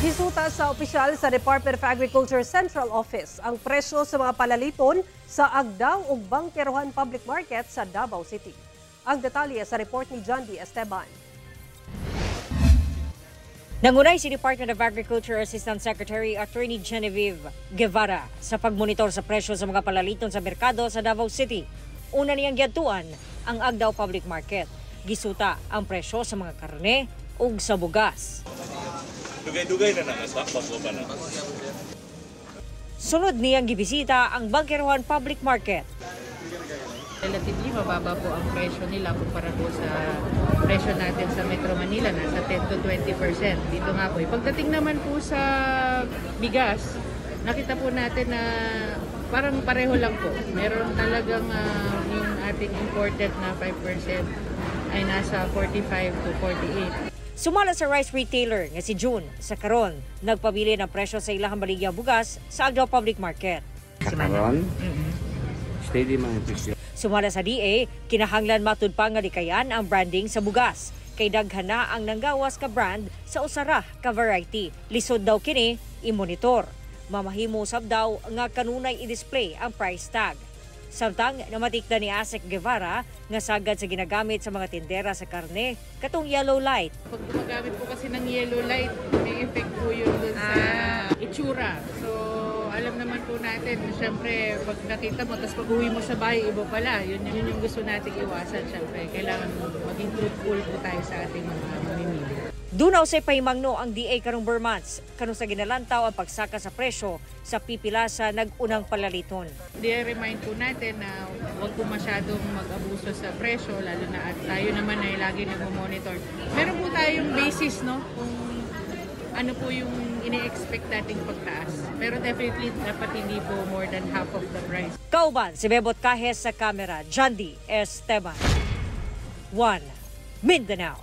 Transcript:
Gisuta sa opisyal sa Department of Agriculture Central Office ang presyo sa mga palaliton sa Agdao ug Bangkerohan Public Market sa Davao City. Ang detalye sa report ni John D. Esteban. Nangunay si Department of Agriculture Assistant Secretary Attorney Genevieve Guevara sa pagmonitor sa presyo sa mga palaliton sa merkado sa Davao City. Una niyang giadtuan ang Agdao Public Market. Gisuta ang presyo sa mga karne ug sa bugas. Dugay-dugay na nga sa bago pa na. Sunod niyang gibisita ang Bangkerohan Public Market. Relatively mababa po ang presyo nila kumpara po sa presyo natin sa Metro Manila, nasa 10 to 20%. Dito nga po. Pagdating naman po sa bigas, nakita po natin na parang pareho lang po. Meron talagang yung ating imported na 5% ay nasa 45 to 48. Sumala sa rice retailer nga si June, sa karon nagpabili ng presyo sa ilahang baligyang bugas sa Agdao Public Market. Karon, steady man ang presyo. Sumala sa DA, kinahanglan matud pa nga likayan ang branding sa bugas. Kay daghan na ang nanggawas ka brand sa usara ka variety. Lisod daw kini i-monitor. Mamahimo sab daw nga kanunay i-display ang price tag. Samtang namatikda ni Asec Guevara nga sagad sa ginagamit sa mga tindera sa karne katong yellow light. Pag gumagamit po kasi ng yellow light, may effect po yun dun sa itsura. So, alam naman po natin, syempre, pag nakita mo, tapos pag uwi mo sa bahay, iba pala. Yun yung gusto nating iwasan, syempre. Kailangan maging truthful po tayo sa ating mga mamimili. Duna usay pahimangno ang DA karong ber months kanu sa ginalantaw ang pagsaka sa presyo sa pipila sa nag-unang palaliton. Di-remind po natin na huwag po masyadong mag-abuso sa presyo, lalo na at tayo naman ay lagi nagmo-monitor. Meron po tayong basis, no? Kung ano po yung ini-expect nating pagtaas. Pero definitely, dapat hindi po more than half of the price. Kauban si Bebot Cajes sa kamera, Jandy Esteban. 1 Mindanao.